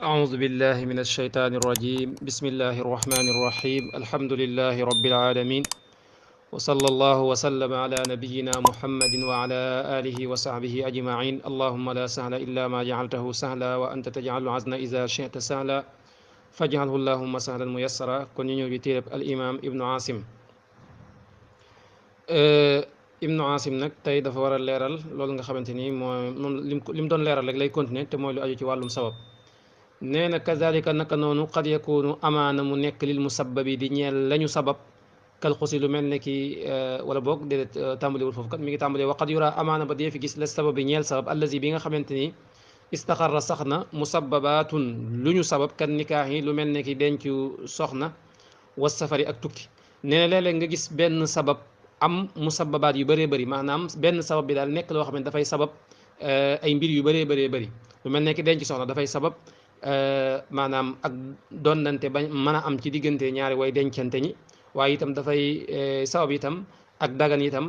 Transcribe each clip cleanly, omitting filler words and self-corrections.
أعوذ بالله من الشيطان الرجيم بسم الله الرحمن الرحيم الحمد لله رب العالمين وصلى الله وسلم على نبينا محمد وعلى آله وصحبه أجمعين اللهم لا سهل إلا ما جعلته سهلا وأنت تجعل العزن إذا شئت سهلا فاجعله اللهم سهلا ميسرا كن بتيرب الإمام ابن عاصم ابن عاصم nag tey dafa war a leeral loolu nga xamante ni mooy moom lim doon leeral rek lay continuer te mooy lu aju ci wàllum sabab nee na kazalika naka noonu qad yakunu amaana mu nekk lil musabbabi di ñeel lañu sabab kal xusi lu mel ne ki wala boog déedéet tàmbaliwul foofu kat mi ngi tàmbalee waqad yura amaana ba dee fi gis la sabab bi ñeel sabab allazi bi nga xamante ni istaxarra sax na musabbabaatun lu ñu sabab kan nikaax yi lu mel ne ki dencu soxna was safari ak tukki nee na léeg-léeg nga gis benn sabab am musabbabaat yu bëree bëri maanaam benn sabab bi daal nekk loo xam ne dafay sabab ay mbir yu bëree bëree bëri lu mel ne ki denc soxna dafay sabab maanaam ak donnante ba mën a am ci diggante ñaari way dencante ñi waaye itam dafay sabab itam ak dagan itam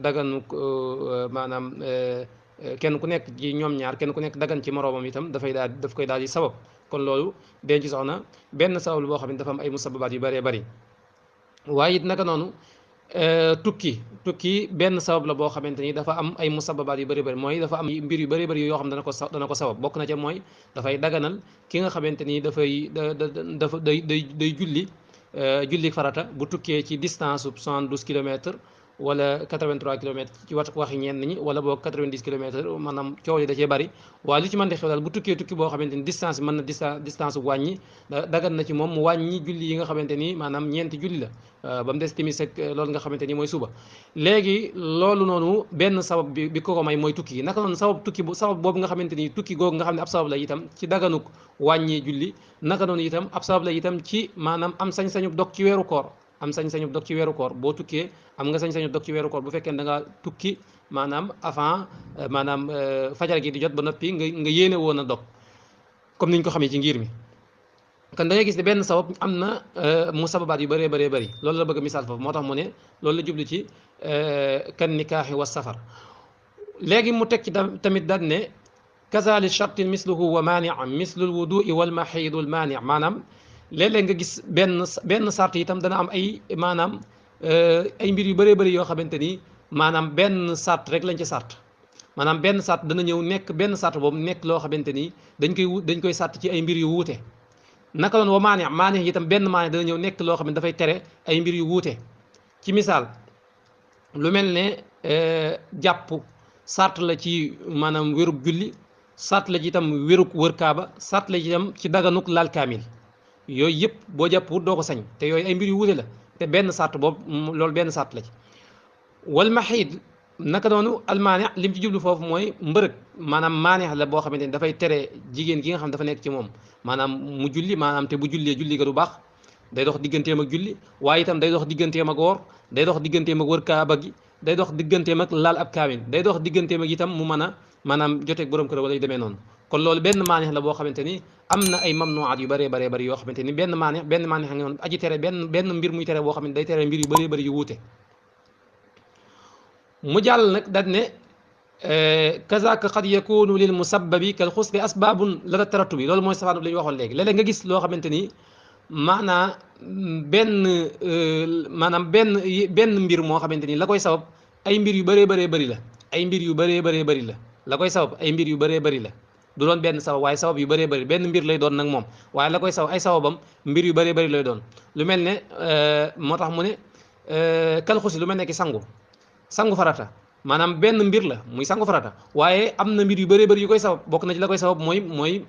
daganu maanaam kenn ku nekk ci ñoom ñaar kenn ku nekk dagan ci moroomam itam daf koy daal di sabab kon loolu denc soxna benn sabab lu boo xam ne dafa am ay musababaat yu bëree bëri waaye it naka noonu tukki benn sabab la boo xamante ni dafa am ay musababaat yu bëri bëri mooy dafa am mbir yu bëri bëri yoo xam dana ko sabab bokk na ca mooy dafay daganal ki nga xamante ni dafay dafa day julli farata bu tukkee ci distance 72 kilomètres wala 83 kilomètres ci waxi ñenn ñi wala boog 90 kilomètres maanaam coow li da cee bëri waaye li ci mën di xew daal bu tukkee tukki boo xamante ni distance bi mën na distance bu wàññi dagan na ci moom mu wàññi julli yi nga xamante ni maanaam ñeenti julli la ba mu des timis ak loolu nga xamante ni mooy suba léegi loolu noonu benn sabab bi ko may mooy tukki gi naka noonu sabab boobu nga xamante ni tukki googu nga xam ne ab sabab la itam ci daganuk wàññi julli naka noonu itam ab sabab la itam ci maanaam am sañ-sañu dog ci weeru koor am sañ-sañu dog ci weeru koor boo tukkee am nga sañ-sañu dog ci weeru koor bu fekkee da nga tukki maanaam avant maanaam fajar gi di jot ba noppi nga yéene woon a dog comme niñ ko xamee ci ngir mi kon da ngay gis ne benn sabab am na mu sababaat yu bëree bëree bëri loolu la bëgg misaal foofu moo tax mu ne loolu la jublu ci kan nikaaxi wa safar léegi mu teg ci tamit daal ne kazali shartin misluhu wa maani mislul wudui wal maxiidul maani maanaam léeg-léeg nga gis benn sart itam dana am ay maanaam ay mbir yu bëree bëri yoo xamante ni maanaam benn sart rek lañ ci sart maanaam benn sart dana ñëw nekk benn sart boobu nekk loo xamante ni dañ koy sart ci ay mbir yu wuute naka doon wa maani itam benn maani dana ñëw nekk loo xam ne dafay tere ay mbir yu wuute ci misaal lu mel ne jàpp sart la ci maanaam wérug julli sart la ci itam wérug wër kaaba sart la ci itam ci daganuk laal kaamil yooyu yëpp boo jàpput doo ko sañ te yooyu ay mbir yu wuute la te benn sart boobu loolu benn sart la ci wal maxiid naka noonu almaane lim ci jublu foofu mooy mbërëg maanaam maaneex la boo xamante ni dafay tere jigéen gi nga xam dafa nekk ci moom maanaam mu julli maanaam te bu jullee julli ga du baax day dox digganteem ak julli waaye itam day dox digganteem ak woor day dox digganteem ak wër kaaba gi day dox digganteem ak laal ab kaamil day dox digganteem ak itam mu mën a maanaam joteeg borom kër wala yu demee noonu kon loolu benn maaneex la boo xamante ni am na ay mamnuwaat yu bëree bëree bëri yoo xamante ni benn maaneex nga noonu aji tere benn mbir muy tere boo xam ne day tere mbir yu bëree bëri yu wuute mu jàll nag daal ne kazaka qad yakunu lil musabbabi kal xusli asbabun la tarattu bi loolu mooy safaanu li ñu waxoon léegi léeg-léeg nga gis loo xamante ni maanaa benn mbir moo xamante ni la koy sabab ay mbir yu bëree bëree bëri la ay mbir yu bëree bëree bëri la koy sabab ay mbir yu bëree bëri la du doon benn sabab waaye sabab yu bëree bëri benn mbir lay doon nag moom waaye la koy sabab ay sababam mbir yu bëree bëri lay doon lu mel ne moo tax mu ne kal xusli lu mel ne ki sangu farata maanaam benn mbir la muy sangu farata waaye am na mbir yu bëree bëri yu koy sabab bokk na ci la koy sabab mooy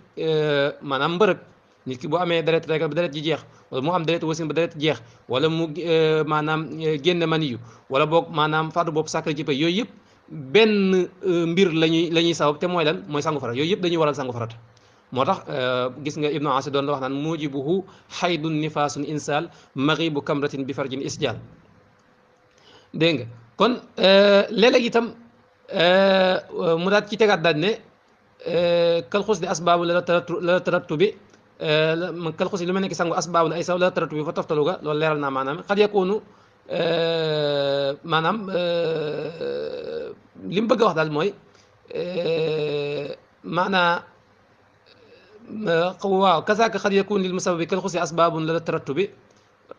maanaam mbërëg nit ki boo amee deret rek ba deret ji jeex wala mu am deret wasin ba deret jeex wala mu maanaam génne maniyu wala boog maanaam faatu bopp sacré ci pay yooyu yëpp benn mbir la ñuy sabab te mooy lan mooy sangu farata yooyu yëpp dañuy waral sangu farata moo tax gis nga ibnu asi doon la wax naan mujibuhu xaydun nifaasun insal maxibu kamratin bi farjin isjal dégg nga kon léeg-léeg itam mu daat ci tegaat daal ne kal xusli asbaabu la tarattu bi kal xusli lu mel ne ki sangu asbaabu la ay saw la tarattu bi fa toftalu ga loolu leeral naa maanaam xad yakunu maanaam li mu bëgg a wax daal mooy maanaa waaw kasaaka xad yakun lil musababi kal xusi asbaabun la tarattubi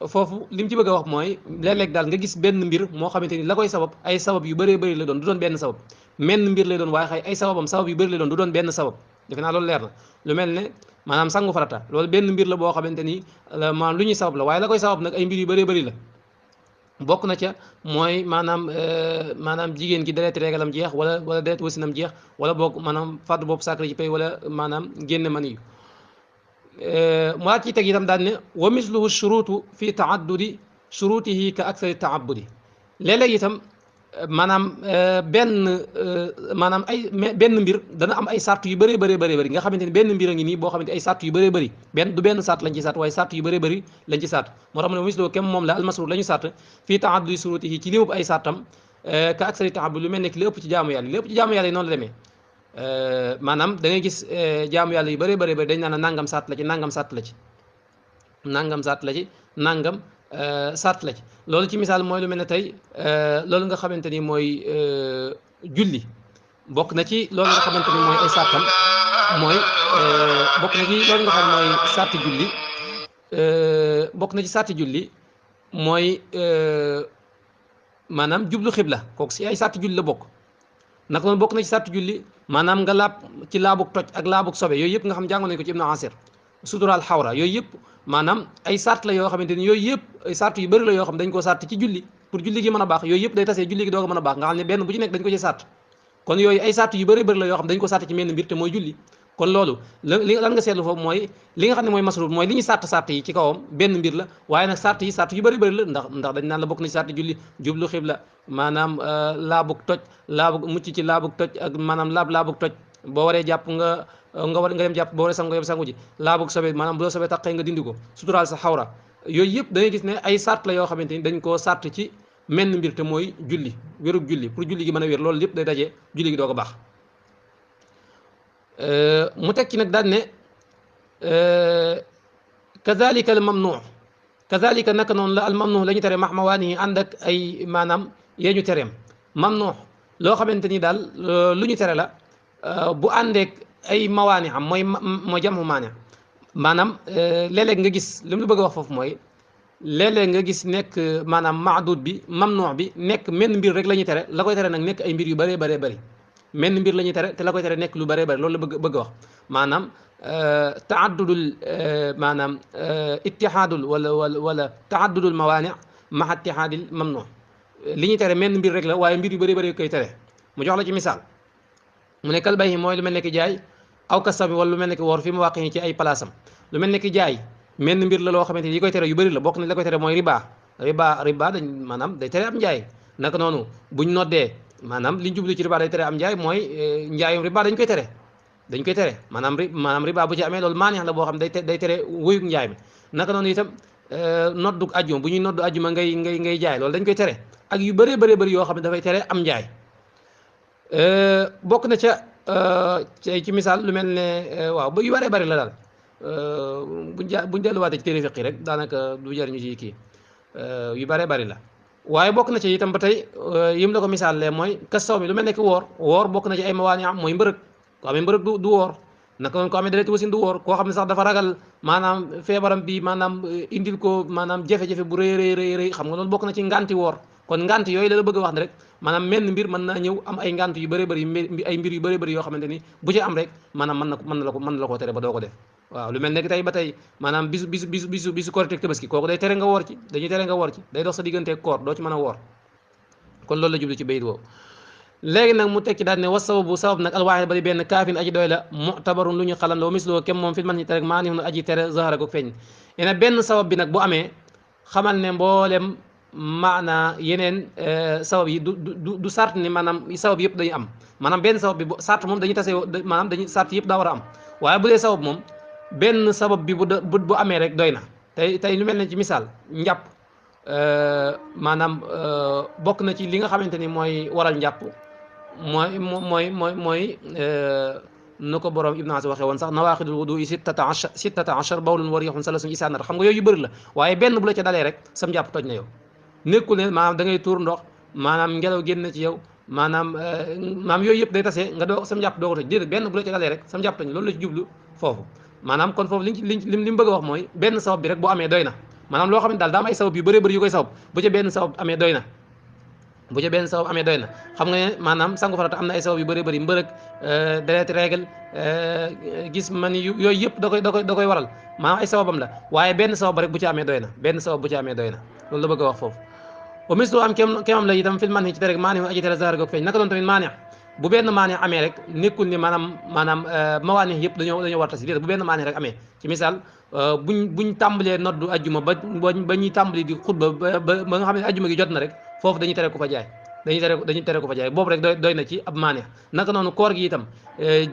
foofu li mu ci bëgg a wax mooy léeg-léeg daal nga gis benn mbir moo xamante ni la koy sabab ay sabab yu bëree bëri la doon du doon benn sabab menn mbir lay doon waaye xëy ay sababam sabab yu bëri la doon du doon benn sabab defe naa loolu leer na lu mel ne maanaam sangu farata loolu benn mbir la boo xamante ni maanaam lu ñuy sabab la waaye la koy sabab nag ay mbir yu bëree bëri la bokk na ca mooy maanaam jigéen gi deret reegalam jeex wala deret wasinam jeex wala boog maanaam fàddu bopp sacré ci pay wala maanaam génne man yu mu laat ci teg itam daan ne wa misluhu shuruutu fi taaddudi shurutihi ka aksari taabudi léeg-léeg itam maanaam benn mbir dana am ay sart yu bëree bëree bëri nga xamante ni benn mbir a ngi nii boo xamante ay sart yu bëree bëri du benn sart lañ ci sart waaye sart yu bëree bëri lañ ci sart moo tax mu ne wa misluhu kem moom la almasruur la ñu sart fii taaddudi shurutihi ci limub ay sartam ka aksari taabudi lu mel ne ki li ëpp ci jaamu yàlla li ëpp ci jaamu yàlla yi noonu la demee maanaam da ngay gis jaamu yàlla yu bëree bëri dañ naan nangam sart la ci nangam sart la ci nangam sart la ci nangam sart la ci loolu ci misaal mooy lu mel ne tey loolu nga xamante ni mooy julli bokk na ci loolu nga xamante ni mooy ay sartam mooy bokk na ci loolu nga xam mooy sarti julli bokk na ci sarti julli mooy maanaam jublu xibla kooku si ay sarti julli la bokk naka noonu bokk na ci sarti julli maanaam nga laab ci laabug toj ak laabug sobe yooyu yëpp nga xam jàngoon nañu ko ci Ibnu Asir suturaal xawra yooyu yëpp maanaam ay sart la yoo xamante ni yooyu yëpp ay sart yu bëri la yoo xam dañ koo sart ci julli pour julli gi mën a baax yooyu yëpp day tasee julli gi doog a mën a baax nga xam ne benn bu ci nekk dañ ko ci sart kon yooyu ay sart yu bëri la yoo xam dañ ko sart ci menn mbir te mooy julli kon loolu lan nga seetlu foofu mooy li nga xam ne mooy masruur mooy li ñu sart yi ci kawam benn mbir la waaye nag sart yu bëri la ndax dañ naan la bokk na ci sart julli jublu xibla maanaam laabug toj laabug mucc ci laabug toj ak maanaam laabug toj boo waree jàpp nga dem jàpp boo waree sangu nga dem sangu ji laabug sobe maanaam bu la sobe taqee nga dindi ko suturaal sa xawra yooyu yëpp da ngay gis ne ay sart la yoo xamante ni dañ koo sart ci menn mbir te mooy julli wérug julli pour julli gi mën a wér loolu yëpp day dajee julli gi doo ko baax mu teg ci nag daan ne kazalika al mamnu kazalika naka noonu la al mamnu la ñu tere maxmawaani yi ànd ak ay maanaam yee ñu tereem mamnu loo xamante ni daal lu ñu tere la bu àndeek ay mawaani am mooy jamu maani maanaam léeg-léeg nga gis li mu la bëgg a wax foofu mooy léeg-léeg nga gis nekk maanaam maadud bi mamnu bi nekk menn mbir rek la ñuy tere la koy tere nag nekk ay mbir yu bëree bëri menn mbir la ñuy tere te la koy tere nekk lu bëree bëri loolu la bëgg a wax maanaam taaddudul maanaam ittihaadul wala taaddudul mawaani maha ittihaadil mamnu li ñuy tere menn mbir rek la waaye mbir yu bëree bëri koy tere mu jox la ci misaal mu ne kal bayhi mooy lu mel ne ki jaay aw kasam wala lu mel ne ki woor fi mu wàqi ci ay palaasam lu mel ne ki jaay menn mbir la loo xamante ni yi koy tere yu bëri la bokk na la koy tere mooy riba dañ maanaam day tere am njaay naka noonu buñ noddee maanaam liñ jublu ci riba day tere am njaay mooy njaayum riba dañ koy tere maanaam riba bu ci amee loolu maaneex la boo xam day tere wóyug njaay mi naka noonu itam noddug ajjuma bu ñuy noddu ajjuma ngay jaay loolu dañ koy tere ak yu bëree bëri yoo xam ne dafay tere am njaay bokk na ca ci misaal lu mel ne waaw ba yu bëree bëri la daal buñ delluwaatee ci téere fiqi rek daanaka du jariñu ci kii yu bëree bëri la waaye bokk na ci itam ba tey yim la ko misaal lee mooy kastaw mi lu mel ne ki woor bokk na ci ay mawaani am mooy mbërëg ko amee mbërëg du woor naka noonu ko amee deret wasin du woor koo xam ne sax dafa ragal maanaam feebaram bi maanaam indil ko maanaam jafe-jafe bu rëy xam nga loolu bokk na ci nganti woor kon ngant yooyu la bëgg a wax ne rek maanaam menn mbir mën naa ñëw am ay ngant yu bëree bëri ay mbir yu bëree bëri yoo xamante ni bu ci am rek maanaam mën na la ko tere ba doo ko def waaw lu mel ne tey ba tey maanaam bisu Korite ak Tabaski kooku day tere nga woor ci dañuy tere nga woor ci day dox sa digganteeg koor doo ci mën a woor kon loolu la jublu ci bayit woowu léegi nag mu tekki daal ne wa sabab nag alwaahid bari benn kaafin aji doy la mu'tabarun lu ñu xalam la wa misloo kem moom fil man ñi tere maa ni aji tere zahara ko feeñ ena benn sabab bi nag bu amee xamal ne mboolem maana yeneen sabab yi du sart ni maanaam sabab yëpp dañuy am maanaam benn sabab bi sart moom dañuy tase maanaam dañuy sart yëpp daa war a am waaye bu dee sabab moom benn sabab bi bu amee rek doy na tey lu mel ne ci misaal njàpp maanaam bokk na ci li nga xamante ni mooy waral njàpp mooy nu ko borom Ibn As waxee woon sax nawaaxidul wudu yi sittata achar bawlun wa riixun salasun isaanar xam nga yooyu yu bëri la waaye benn bu la ca dalee rek sam njàpp toj na yow nekkul ne maanaam da ngay tuur ndox maanaam ngelaw génn ci yow maanaam yooyu yëpp day tasee nga doo sam njàpp doo ko toj déedéet benn bu la ca dalee rek sam njàpp toj na loolu la ci jublu foofu maanaam kon foofu li mu bëgg a wax mooy benn sabab bi rek bu amee doy na maanaam loo xam ne daal daa am ay sabab yu bëree bëri yu koy sabab bu ca benn sabab amee doy na bu ca benn sabab amee doy na xam nga ne maanaam sangu farata am na ay sabab yu bëree bëri mbërëg deret règle gis man yooyu yëpp da koy waral maanaam ay sababam la waaye benn sabab rek bu ci amee doy na benn sabab bu ci amee doy na loolu la bëgg a wax foofu wa mislu am kemam la itam fil man ci tere rek maani aji tere zahar goog feeñ naka doon tamit maani bu benn maani amee rek nekkul ni maanaam mawaani yëpp dañoo war tasi déedéet bu benn maani rek amee ci misaal buñ tàmbalee noddu ajjuma ba ñuy tàmbali di xutba ba nga xam ne ajjuma gi jot na rek foofu dañuy tere ku fa jaay dañuy tere ku fa jaay boobu rek doy na ci ab maani naka noonu koor gi itam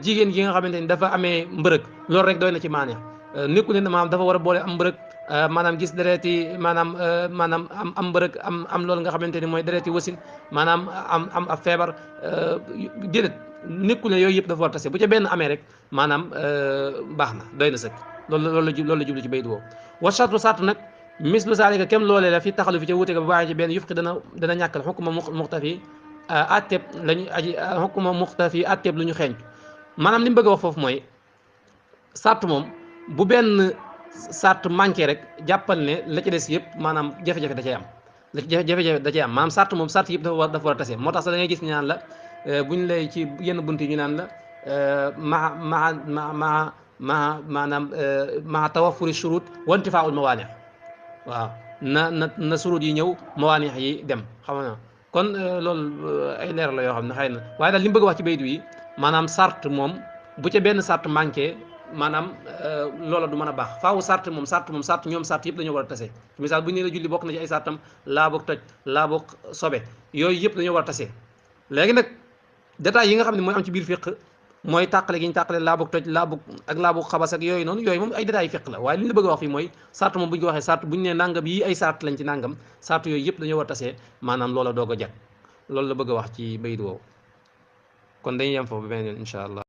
jigéen gi nga xamante ni dafa amee mbërëg loolu rek doy na ci maani nekkul ne maanaam dafa war a boole am mbërëg maanaam gis dereeti maanaam am mbërëg am loolu nga xamante ni mooy dereeti wasin maanaam am ab feebar déedéet nekkul ne yooyu yëpp dafa war a tase bu ca benn amee rek maanaam baax na doy na sëkk loolu la jublu ci baydu woowu wa sartu sart nag mislu saalika kem loolee la fi taxalu fi ca wuute ga ba bàyyi ci benn yufqi dana ñàkkal xukuma muxtafi atteb lañu aji xukuma muxtafi atteb lu ñu xeeñ maanaam li mu bëgg a wax foofu mooy sart moom bu benn sart manqué rek jàppal ne la ci des yëpp maanaam jafe-jafe da cay am jafe-jafe da cay am maanaam sart moom sart yëpp dafa war a tase moo tax sax da ngay gis ñu naan la buñ lay ci yenn bunt yi ñu naan la maanaam maa tawafuri shurut wa intifaaul mawaani waaw na surut yi ñëw mawaani yi dem xam nga kon loolu ay leer la yoo xam ne xëy na waaye daal li mu bëgg a wax ci baydu yi maanaam sart moom bu ca benn sart manqué maanaam loola du mën a baax faawu sart ñoom sart yëpp dañoo war a tase misaal bu ñu nee la julli bokk na ci ay sartam laaboog toj laaboog sobe yooyu yëpp dañoo war a tase léegi nag détails yi nga xam ne mooy am ci biir fiq mooy tàqale gi ñu tàqale laaboog toj laaboog xabas ak yooyu noonu yooyu moom ay détails fiq la waaye li ñu la bëgg a wax fii mooy sart moom bu ñu ko waxee sart bu ñu nee nangam yi ay sart lañ ci nangam sart yooyu yëpp dañoo war a tase maanaam loola doog a jag loolu la bëgg a wax ci bayit woowu kon dañuy yem foofu beneen yoon incha allah